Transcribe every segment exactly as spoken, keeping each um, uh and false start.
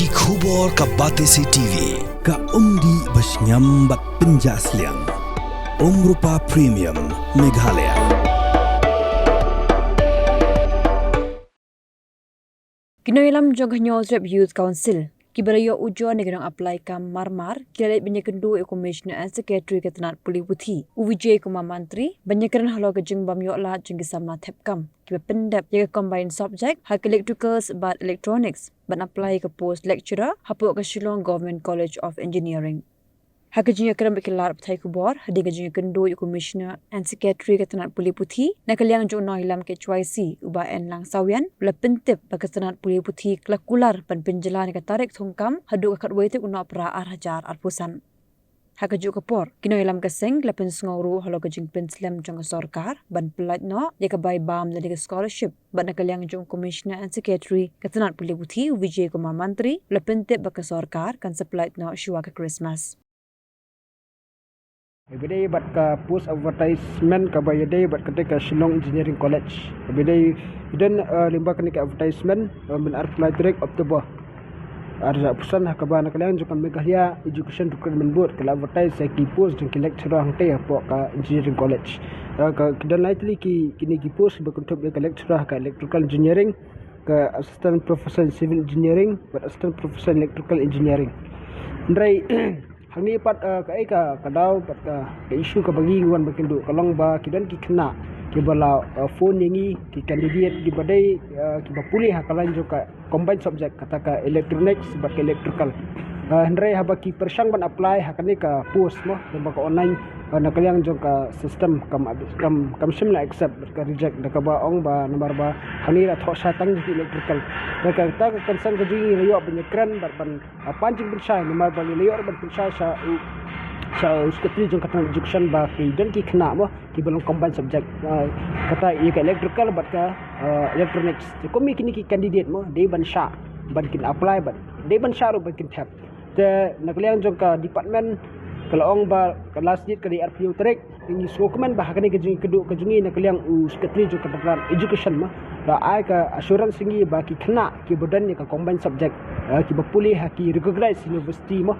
Ki khubor ka Batesi T V, ka umdih ba shngiam bad pynjah sliang. Umrupa Premium, Meghalaya. Ki nongïalam jong ka Hynñiewtrep Youth Council kiba la ïoh ujor na ki nong apply kam marmar ki la leit ban ïakynduh ïa u Commissioner and Secretary ka tnat pule puthi, u Vijay Kumar Mantri, ban ïakren halor ka jingbym ïoh lad jong ki samla thep kam kiba pyndep ïa ka combined subject ha ka Electricals bad Electronics ban apply ïa ka post lecturer hapoh ka Shillong Government College of Engineering. Ha ka jingïakren bad ki lad pathai khubor hadien ka jingïakynduh ïa u Commissioner and Secretary ka tnat pule puthi, na ka liang jong u nongïalam K H Y C, u Bah Enlang Sawian, u la pyntip ba ka tnat pule puthi ka la kular ban pynjlan ïa ka tarik thungkam haduh ka khatwei tarik u Nohprah ar hajar arphew san. Ha kajuh ka por, ki nongïalam ka seng ki la pynsngew ruh halor ka jingpynslem jong ka sorkar ban pyllait noh ïa ka bai bam lane ka scholarship, bad na ka liang jong u Commissioner and Secretary ka tnat pule puthi, u Vijay Kumar Mantri, u la pyntip ba ka sorkar kan sa pyllait noh shuwa ka Christmas. Ïadei bad ka post advertisement kaba ïadei bad kata ka Shillong Engineering College. Ïadei, ïadei, eh, lyngba kane ka advertisement, eh, mynta arphew lai tarik October ar hajar arphew san, ha kaba na ka liang jong ka Meghalaya Education Recruitment Board ka la advertise ïa ki post jong ki lecturer hangtei hapoh ka Engineering College. Eh, ka, ki don lai tylli ki, kine ki post ba kynthup ïa ka lecturer ha ka Electrical Engineering, ka Assistant Professor in Civil Engineering, bad Assistant Professor in Electrical Engineering. Hynrei hangne pat, eh, kaei ka, ka daw bad ka, ka issue kaba ngi wan ban kynduh ka long ba ki don ki khynnah kiba la, eh, phone ïa ngi, ki candidate kiba dei, eh, kiba pule ha ka line jong ka combined subject, kata ka electronics bad ka electrical. Eh, hynrei haba ki pyrshang ban apply ha kane ka post mo, lyngba ka online, eh, na ka liang jong ka system kam, kam, kam shym la accept bad ka reject, da kaba ong ba namar ba hangne la thoh shai tang ki electrical. Da kata ka concern ka jong ngi la ïoh ban ïakren bad ban, ah, pan jingpynshai, namar ba ngi la ïoh ban pynshai sha u, sha u Secretary jong ka tnat education ba ki don ki khynnah mo kiba long combined subject, ah, kata ïa ka electrical bad ka, ah, electronics. Te kum ïa kine ki candidate mo, dei ban shah ban kin apply, bad dei ban shah ruh ban kin thep. Te na ka liang jong ka department ka la ong ba ka last date ka dei arphew tarik. Ngi sngewkmen ba ha kane ka jingkynduh ka jong ngi na ka liang u Secretary jong ka department education mo, la ai ka assurance ïa ngi ba ki khynnah kiba don ïa ka combined subject, eh, kiba pule ha ki recognized university mo,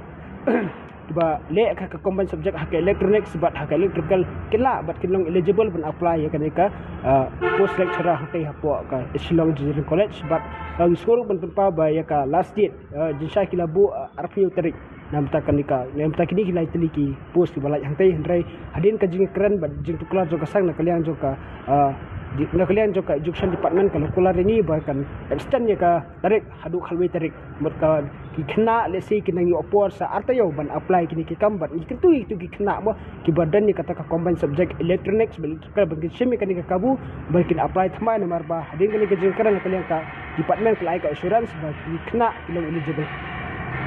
kiba leh ka, ka combined subject ha ka electronics bad ha ka electrical, kin lah bad kin long eligible ban apply ïa kane ka, eh, post lecturer hangtei hapoh ka Shillong Engineering College. Bad, eh, ngi sngewkmen ban pynpaw ba ïa ka last date, eh, jingshai ki la buh, eh, arphew tarik. Na bynta kane ka, na bynta kine ki lai tylli ki post kiba lait hangtei, hynrei hadien ka jingkren bad jingtuklar jong ka seng na ka liang jong ka, ah, di-, na ka liang jong ka education department ka la kular ïa ngi ba kan extend ïa ka tarik haduh khatwei tarik. Bad ka, ki khynnah lehse ki nang ïoh por sa ar taïew ban apply kine ki kam, bad ngi kyntu ïa kito ki khynnah mo kiba don ïa kata ka combined subject electronics bad electrical ban kin shim ïa kane ka kabu ban kin apply thymmai, namar ba hadien kane ka jingkren na ka liang ka department ka la ai ka assurance ba ki khynnah ki long eligible.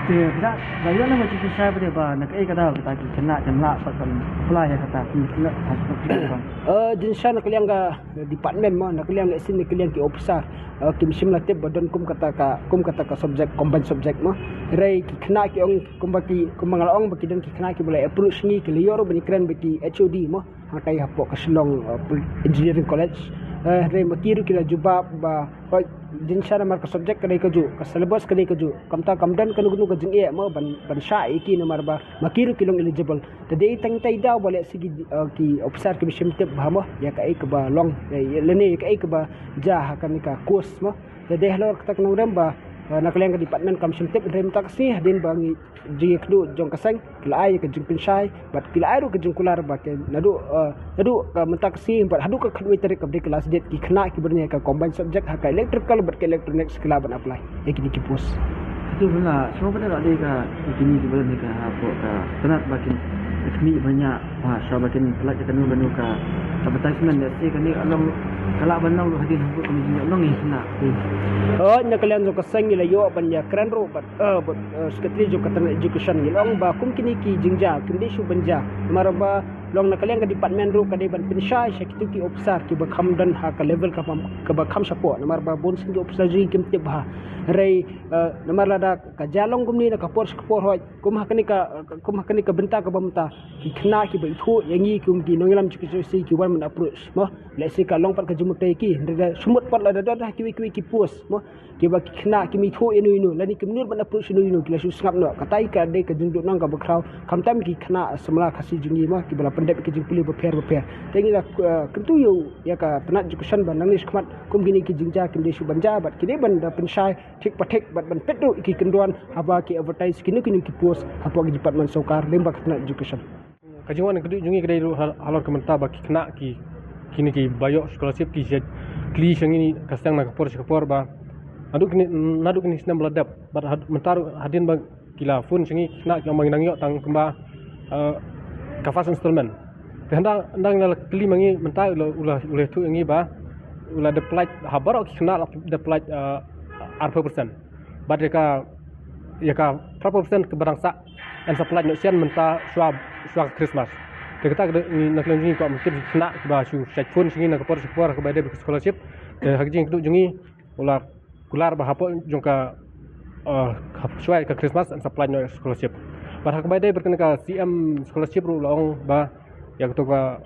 Te, da, da ïoh na ma ki pynshai ba, ba na kaei ka daw kata ki khynnah kin lah ban apply ïa kata ki khynnah ha ka, eh, jingshai na ka liang ka department mo, na ka liang lehse na ka liang ki officer, eh, kim shym la tip ba don kum kata ka, kum kata ka subject, combined subject mo. Hynrei ki khynnah ki ong kumba ki, kumba nga la ong ba ki don ki khynnah kiba la approach ngi, ki la ïoh ruh ban ïakren bad ki H O D mo, hangtei hapoh ka Shillong, eh, Pol-, Engineering College. Eh, hynrei ma ki ruh ki la jubab ba, ba jingshai namar ka subject ka dei kajuh, ka syllabus ka dei kajuh. Kumta kam don kano kano ka jingeh mo ban, ban shah ïa ki namar ba ma ki ruh ki long eligible. Te dei tang ïa kata i daw ba lehse ki, eh, ki officer kim shym tip bha mo ïa kaei kaba long, eh, lane ïa kaei kaba jia ha kane ka course mo. Te dei halor kata ka nongrim ba, eh, na ka liang ka department kam shym tip, hynrei mynta ka sngi hadien ba ngi jingïakynduh jong ka seng, ki la ai ka jingpynshai bad ki la ai ruh ka jingkular ba ki naduh, eh, naduh ka mynta ka sngi bad haduh ka khatwei tarik kaba dei ka last date, ki khynnah kiba don ïa ka combined subject ha ka electrical bad ka electronics ki lah ban apply ïa kine ki post. Itu bala, shuwa ba dei ka kine kiba don ïa ka hapoh ka tnat ba kin khmih ban ïa, ha, shuwa ba kin pyllait ïa kano kano ka advertisement, lehse kane ka long, ka lah ban long ruh hadien hapoh kane ka jinglong ïa khynnah. Hmm. Oh, na ka liang jong ka seng ngi la ïoh ban ïakren ruh bad, eh, bad, eh, Secretary jong ka tnat education, ngi la ong ba kum kine ki jingjia kim dei shuh ban jia. Namar ba long na ka liang ka department ruh ka dei ban pynshai sha kito ki officer kiba kham don ha ka level kaba, kaba kham shapoh. Namar ba bun sien ki officer jong ngi kim tip bha. Hynrei, eh, namar lada ka jia long kumne na ka por sha ka por, hooid, kum ha kane ka, kum ha kane ka bynta kaba mynta, ki khynnah kiba ithuh ïa ngi kum ki nongïalam jong ka K H Y C ki wan ban approach mo. Lehse ka long pat ka jingmut ïa ki, hynrei da shu mut pat lada don ha kiwei kiwei ki post mo, kiba ki khynnah ki mih thuh ïa uno uno lane kim nud ban approach ïa uno uno, ki la shu sngap noh. Kata ka dei ka jingduhnong kaba khraw, khamtam ki khynnah samla Khasi jong ngi mo, kiba la pyndep ki jingpule bapher bapher. Te ngi la, eh, kyntu ïa u, ïa ka tnat education ba nangne shakhmat kum kine ki jingjia kim dei shuh ban jia bad ki dei ban da pynshai thik pa thik bad ban peit ruh ïa ki kyndon haba ki advertise kino kino ki post hapoh ki department sorkar lyngba ka tnat education. Ka jingwan ka dei jong ngi ka dei ruh hal-, halor ka mynta ba ki khynnah ki, kine kiba ïoh scholarship ki shu kylli sha ngi ka seng na ka por sha ka por ba naduh kine, naduh kine snem ba la dep, bad had-, mynta ruh hadien ba ki la phone sha ngi ki khynnah ki ong ba ngi nang ïoh tang kumba, eh, ka first installment. Te hynda, hynda ngi la kylli ma ngi mynta u la, u la, u la ïathuh ïa ngi ba u la dep pynlait ha baroh ki khynnah la dep pynlait, eh, arphew percent. Bad ïa ka, ïa ka phra phew percent kaba dang sah yn sa pynlait noh shen mynta shuwa, shuwa ka Christmas. Te kata ka dei ngi na ka liang jong ngi kwah ban tip ki khynnah kiba shu shait phone sha ngi na ka por sha ka por ha kaba ïadei bad ka scholarship. Te ha ka jingkynduh jong ngi u la kular ba hapoh jong ka, eh, hap-, shuwa ka Christmas yn sa pynlait noh ïa ka scholarship. Bad ha kaba ïadei bad kane ka C M scholarship ruh u la ong ba ïa kato ka,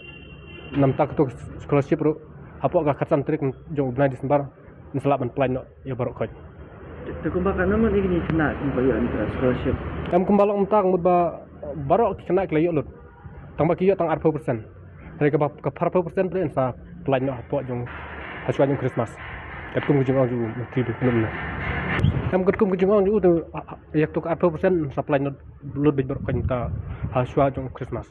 namar kato ka scholarship ruh hapoh ka khatsan tarik jong u bnai December yn sa lah ban pynlait noh ïa baroh khoit. Te kumba katno mut ïa kine ki khynnah kiba ïoh ïa ka scholarship? Em, kumba long mynta ka mut ba baroh ki khynnah ki la ïoh lut. Tang ba ki ïoh tang arphew percent. Hynrei kaba ka phra phew percent pat yn sa pynlait noh hapoh jong, ha shuwa jong Christmas. Katkum ka jingong jong u Myntri Byllien Kynwynn. Em, katkum ka jingong jong u te, ha, ha, ïa kato ka arphew percent yn sa pynlait noh lut beit baroh khoit mynta ha shuwa jong Christmas.